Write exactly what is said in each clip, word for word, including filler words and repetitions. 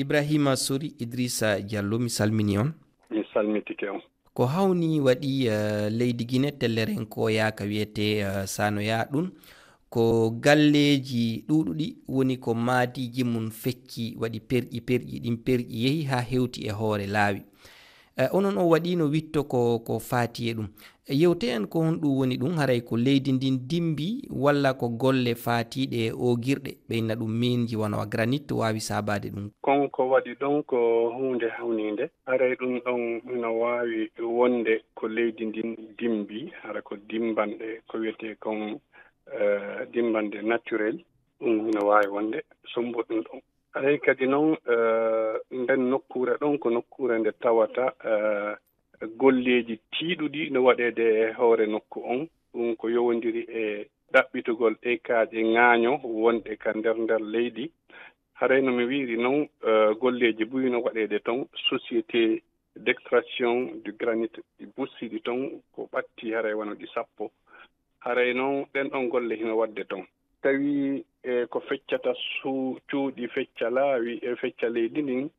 Ibrahima Sori, Idrissa Diallo, mi salmini on. Mi salmitike on. Ko hawni waɗi, eh, leydi Gine telleren ko yaaka wiyetee, eh, Sanoya ɗun. Ko galleeji ɗuuɗuɗi woni ko maadiiji mun fecci, waɗi perƴi perƴi, ɗin perƴi yehi haa hewti e hoore laawi. Eh, onon o waɗiino witto ko, ko faati e ɗum. Yewte en ko honɗum woni ɗum, haray ko leydi ndin dimbi walla ko golle faatiiɗe e oogirɗe, ɓeyna ɗum miinji wano granit waawi saabaade ɗum? Kon ko waɗi ɗon ko huunde hawniinde. Haray ɗum ɗon hino waawi wonde ko leydi ndin dimbi, hara ko dimbanɗe, ko wiyetee kon, eh, dimbanɗe naturel, ɗum hino waawi wonde sombo ɗum ɗon. Haray kadi non, eh, nden nokkuure ɗon ko nokkuure nde tawata, eh, golleeji tiiɗuɗi no waɗeede e hoore nokku on. Ɗum ko yowondiri e ɗaɓɓitugol ɗee kaaƴe ŋaaño wonɗe ka nder nder leydi. Haray no mi wi'iri non, eh, golleeji buy no waɗeede ton, société d'extraction du granit ɗi bussiɗi ton, ko ɓatti haray wano ɗi sappo. Haray non ɗen ɗon golle hino waɗde ton. Tawi, e, ko feccata su-, cuuɗi, fecca laawi, e fecca leydi ndin,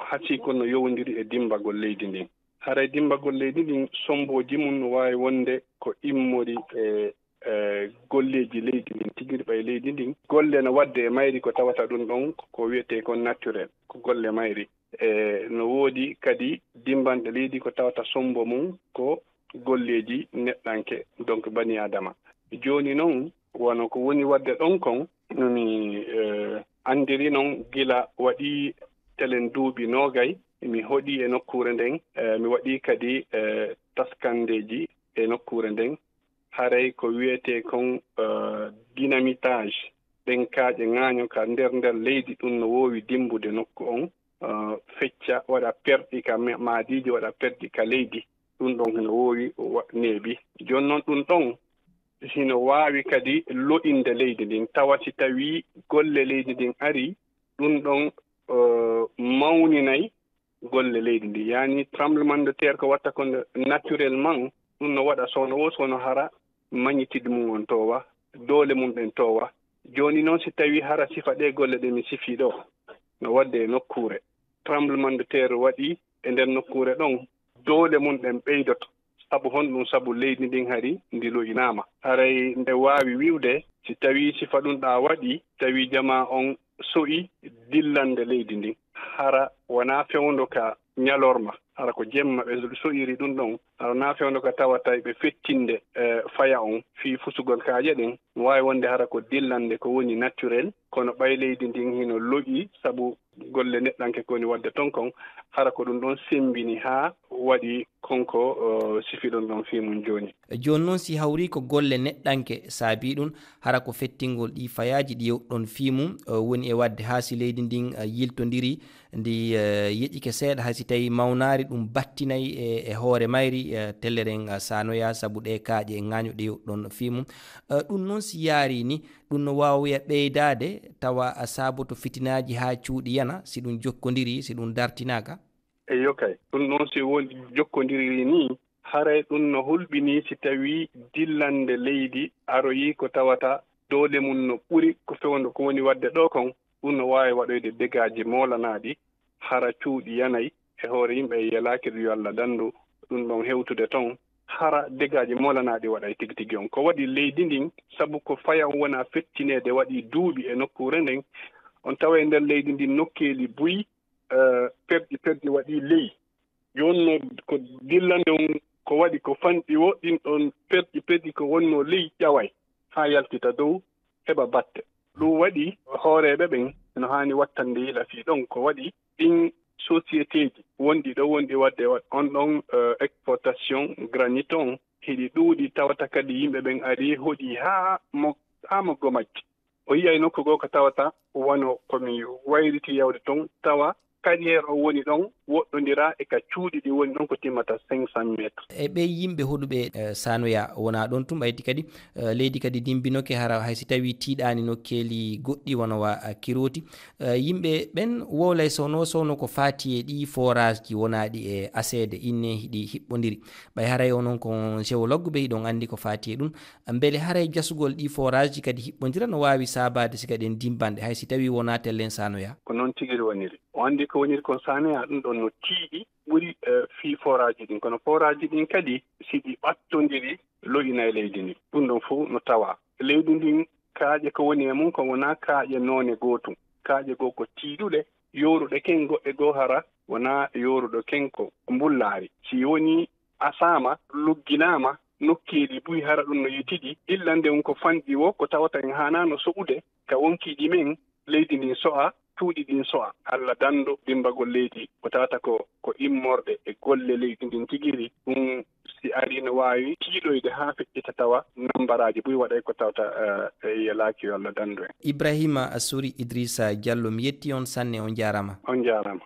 hasi ko no yowondiri e dimbagol leydi ndin. Haray dimbagol leydi ndin, sombooji mun no waawi wonde ko immori e, e, golleeji leydi ndin, tigiri ɓay leydi ndin. Golle no waɗde e mayri ko tawata ɗum ɗon ko wiyetee kon naturel, ko golle mayri. E, no woodi kadi dimbanɗe leydi ko tawata sombo mum ko golleeji neɗɗanke, donc bani Adama. Jooni non, wano ko woni waɗde ɗon kon, no mi, e, anndiri non gila waɗi telen duuɓi noogay, mi hoɗi e nokkuure nden, e, mi waɗi kadi, e, taskandeeji e nokkuure nden. Haray ko wiyetee kon, e, dynamitage, ɗen kaaƴe ŋaaño ka nder nder leydi, ɗum no woowi dimbude nokku on, e, fecca, waɗa perɗi ka ma-, maadiiji, waɗa perɗi ka leydi. Ɗum ɗon hino woowi wa-, neeɓi. Jooni non ɗum ɗon hino waawi kadi lo'inde leydi ndin. Tawa si tawii golle leydi ndin arii, ɗum ɗon, e, mawninay golle leydi ndi. Yaani tremblement de terre ko watta kon naturellement, ɗum no waɗa soono woo soono hara magnitude mum on toowa, doole mum ɗen toowa. Jooni non si tawii hara sifa ɗee golle ɗe mi sifii ɗoo, no waɗde e nokkuure. Tremblement de terre waɗi e nder nokkuure ɗon, doole mum ɗen ɓeydoto. Sabu honɗum? Sabu leydi ndin hari ndi lo'inaama. Haray nde waawi wi'ude, si tawii sifa ɗum ɗaa waɗi, tawii jamaa on so'i dillande leydi ndin. Hara wonaa fewndo ka ñalorma, hara ko jemma ɓe so'iri ɗum ɗon. Hara wonaa fewndo ka tawata ɓe fettinde, e, faya on fii fusugol kaaƴe ɗen. No waawi wonde hara ko dillande ko woni naturel, kono ɓay leydi ndin hino lo'i sabu golle neɗɗanke ko woni waɗde ton kon, hara ko ɗum ɗon semmbini haa waɗi kon ko, o, sifiɗon ɗon fii mum jooni. Jooni non, si hawrii ko golle neɗɗanke saabii ɗum, hara ko fettingol ɗii fayaaji ɗi yewtuɗon fii mum, o, woni e waɗde haa si leydi ndin, e, yiltondirii, ndi, e, yeƴike seeɗa, hay si tawii mawnaari, ɗum battinay e, e hoore mayri, e, telleren, e, saanoyaa sabu ɗee kaaƴe e ŋaaño ɗe yewtuɗon fii mum. E, ɗum non si yaarii ni, ɗum no waawuya ɓeydaade, tawa a saaboto fitinaaji haa cuuɗi yana, si ɗum jokkondirii, si ɗum dartinaaka? Eyyo kay, ɗum ɗon si woni jokkondirii nii, haray ɗum no hulɓinii si tawii dillande leydi aroyii ko tawata doole mum no ɓuri ko fewndo ko woni waɗde ɗoo kon, ɗum no waawi waɗoyde degaaji moolanaaɗi, hara cuuɗi yanay, e hoore yimɓe e yelaaki ɗum yo Alla danndu ɗum ɗon hewtude ton, hara degaaji moolanaaɗi waɗay tigi tigi on. Ko waɗi leydi ndin, sabu ko faya on wona fettineede waɗi duuɓi e nokkuure nden, on tawa e nder leydi ndin nokkeeli buy, eh, perɗi perɗi waɗi ley. Jooni no ko dillande on ko waɗi ko fanɗi wo, ɗin ɗon perɗi perɗi ko wonnoo ley ƴaway haa yaltita dow heɓa batte. Ɗum waɗi hooreeɓe ɓen no haani wattande yila fii ɗon ko waɗi ɗin sociétéji wonɗi ɗo wonɗi waɗde wa-, on ɗon, eh, exploitation granit on hiɗi ɗuuɗi, tawata kadi yimɓe ɓen ari hoɗi haa mo, haa mo gomaj. O yi'ay nokku goo ko tawata wano ko mi wayriti yawde ton, tawa carrière o woni ɗon woɗɗondira e ka cuuɗi ɗi woni ɗon ko timmata cinq cents mètres. E ɓee yimɓe hoɗuɓe, eh, Sanoya wonaa ɗon tun ɓayti kadi, eh, leydi kadi dimbinoke hara hay si tawii tiiɗaani nokkeeli goɗɗi wano wa, eh, Kirooti. Eh, yimɓe ɓen wowlay sowno sowno ko faati e ɗii forage ji wonaaɗi e aseede inne hiɗi hiɓɓondiri. Ɓay haray onon ko géologue ɓe hiɗon anndi ko faati e ɗum. Mbele haray jasugol ɗii forage ji kadi hiɓɓondira no waawi saabaade siga ɗen dimbanɗe hay si tawii wonaa tellen Sanoya? Ko non tigi woniri. O anndi ko woniri kon Saneya ɗum ɗon no tiiɗi ɓuri fii foraaji ɗin. Kono foraaji ɗin kadi, si ɗi ɓattondiri, lo'inay leydi ndin. Ɗum ɗon fow no tawaa. Leydi ndin, kaaƴe ko woni e mum kon wonaa kaaƴe noone gootum. Kaaƴe goo ko tiiɗuɗe, yooruɗe ken goɗɗe goo hara wonaa yooruɗo ken ko mbullaari. Si wonii asaama lugginaama nokkeeli buy hara ɗum no yetidi, illa nde won ko fanɗi woo ko tawata en haanaano so'ude ka wonkiiji men, leydi ndin so'a, cuuɗi ɗin so'a. Alla danndo dimmbagol leydi ko tawata ko ko immorde e golle leydi ndin tigiri. Ɗum si arii no waawi tiiɗoyde haa feƴƴita tawa nammbaraaji buy waɗay ko tawata yelaaki. Yo Alla danndo en. Ibrahima Sori Idrissa Diallo, mi yetti on sanne, on jaaraama. On jaaraama.